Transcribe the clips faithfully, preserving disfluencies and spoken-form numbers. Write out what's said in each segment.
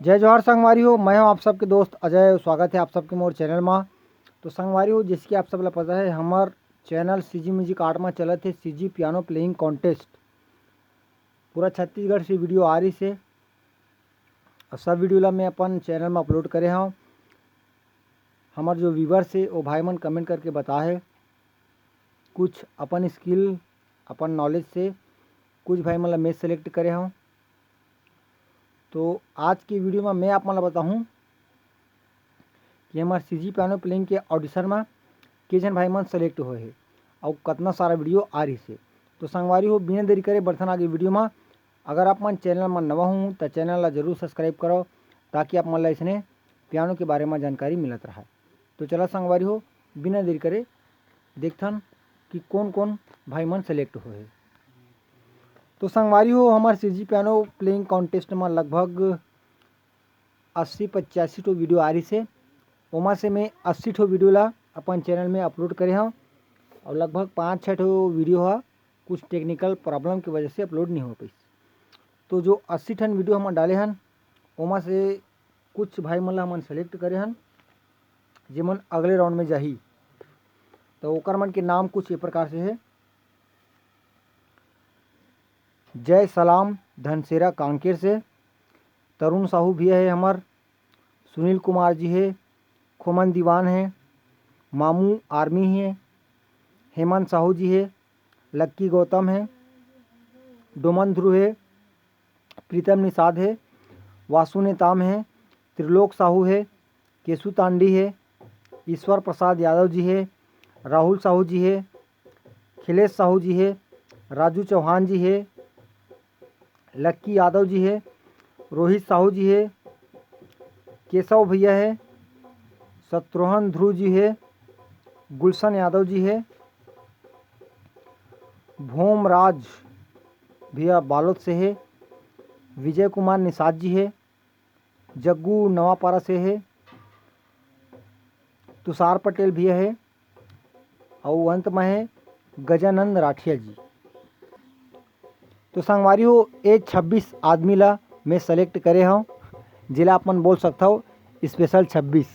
जय जोहार संगवारी हो, मैं हूं आप सबके दोस्त अजय। स्वागत है आप सबके मोर चैनल मा। तो संगवारी हो, जैसे कि आप सब ला पता है, हमर चैनल सीजी म्यूजिक आर्ट मा चलत है सीजी पियानो प्लेइंग कॉन्टेस्ट। पूरा छत्तीसगढ़ से वीडियो आ रही से, और सब वीडियो ला मैं अपन चैनल मा अपलोड करे हूँ। हमर जो व्यूवर्स है, वो भाई मन कमेंट करके बता है कुछ अपन स्किल, अपन नॉलेज से। कुछ भाई मन ला मैं सेलेक्ट करे हूँ। तो आज की वीडियो में मैं आप मन ला बताहूँ कि हमर सीजी पियानो प्लेइंग के ऑडिशन में के झन भाई मन सेलेक्ट होए हे, अउ कतना सारा वीडियो आ रही से। तो संगवारी हो, बिना देरी करे बढ़थन आगे वीडियो में। अगर आप मन चैनल में नवा हूँ, तो चैनल ला जरूर सब्सक्राइब करो, ताकि आप मन ला इसने पियानो के बारे में जानकारी मिलत रहे। तो चला संगवारी हो, बिना देरी करे देखथन कि कौन कौन भाई मन सेलेक्ट होए हे। तो संगवारी हो, हमर सीजी पियानो प्लेइंग कॉन्टेस्ट में लगभग अस्सी पचासी ठो वीडियो आ रही से। ओमा से मैं अस्सी ठो वीडियो ला अपन चैनल में अपलोड करे हूँ, और लगभग पाँच छः ठो वीडियो हा कुछ टेक्निकल प्रॉब्लम की वजह से अपलोड नहीं हो पाइस। तो जो अस्सी ठन वीडियो हमन डाले हन, ओमा से कुछ भाई मन ला हमन सेलेक्ट करे हन, जेमन अगले राउंड में जाही। तो ओकर मन के नाम कुछ ये प्रकार से है। जय सलाम धनसेरा कांकेर से, तरुण साहू भैया है हमर, सुनील कुमार जी है, खोमन दीवान है, मामू आर्मी है, हेमंत साहू जी है, लक्की गौतम है, डोमन ध्रुव है, प्रीतम निषाद है, वासु नेताम है, त्रिलोक साहू है, केशु तांडी है, ईश्वर प्रसाद यादव जी है, राहुल साहू जी है, खिलेश साहू जी है, राजू चौहान जी है, लक्की यादव जी है, रोहित साहू जी है, केशव भैया है, शत्रुघ्न ध्रुव जी है, गुलशन यादव जी है, भोमराज भैया बालोद से है, विजय कुमार निषाद जी है, जग्गू नवापारा से है, तुषार पटेल भैया है, अउ अंत में है गजानंद राठिया जी। तो संगवारी हो, ये छब्बीस आदमी ला मैं सेलेक्ट करे हूँ, जिला आप मन बोल सकता हो स्पेशल छब्बीस।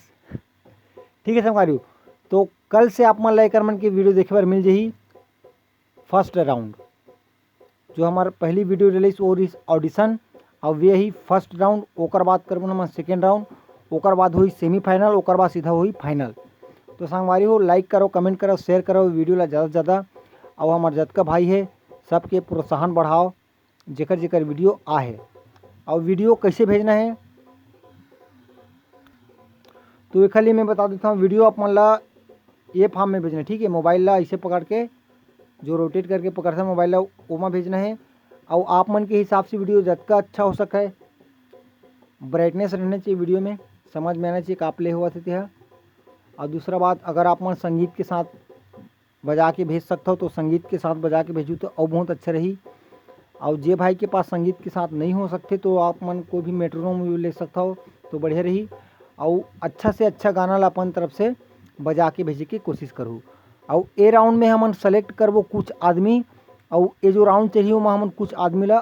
ठीक है संगवारी हो, तो कल से आप मन ला एकर मन के वीडियो देखे बर मिल जाही फर्स्ट राउंड। जो हमार पहली वीडियो रिलीज हो रही ऑडिशन, अब ये ही फर्स्ट राउंड, ओकर बाद करबो हमन सेकेंड राउंड, ओकर बाद हुई सेमीफाइनल, ओकर बाद सीधा हुई फाइनल। तो संगवारी हो, लाइक करो, कमेंट करो, शेयर करो वीडियो ला ज़्यादा से ज़्यादा, और हमार जतका भाई है सबके प्रोत्साहन बढ़ाओ, जेकर जेकर वीडियो आ है। और वीडियो कैसे भेजना है, तो एखर लिए मैं बता देता हूँ, वीडियो आप मन ला ये फॉर्म में भेजना है, ठीक है। मोबाइल ला ऐसे पकड़ के, जो रोटेट करके पकड़ता है मोबाइल ला, ओमा भेजना है। और आप मन के हिसाब से वीडियो जतका अच्छा हो सके, ब्राइटनेस रहना चाहिए वीडियो में, समझ में आना चाहिए का प्ले हुआ थे। और दूसरा बात, अगर आप मन संगीत के साथ बजा के भेज सकता हो, तो संगीत के साथ बजा के भेजू तो और बहुत अच्छा रही। और जे भाई के पास संगीत के साथ नहीं हो सकते, तो आप मन कोई भी मेट्रोनोम ले सकता हो, तो बढ़िया रही। और अच्छा से अच्छा गाना ला अपन तरफ से बजा के भेजे के कोशिश करू। और ए राउंड में हमन सेलेक्ट करबो कुछ आदमी, और ये जो राउंड चलही, ओमा हमन कुछ आदमी ला,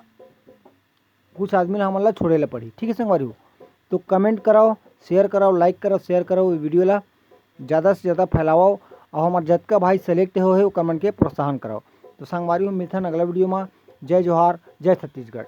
कुछ आदमी ला हमन ला छोड़े ला पड़ही। ठीक है संगवारी हो, तो कमेंट कराओ, शेयर कराओ, लाइक कराओ, शेयर कराओ, ये वीडियो ला ज़्यादा से ज़्यादा फैलाओ, और हमार जतका भाई सेलेक्ट हो है, ओकर मन के प्रोत्साहन कराओ। तो संगवारी हो, मिलथन अगला वीडियो में। जय जोहार, जय छत्तीसगढ़।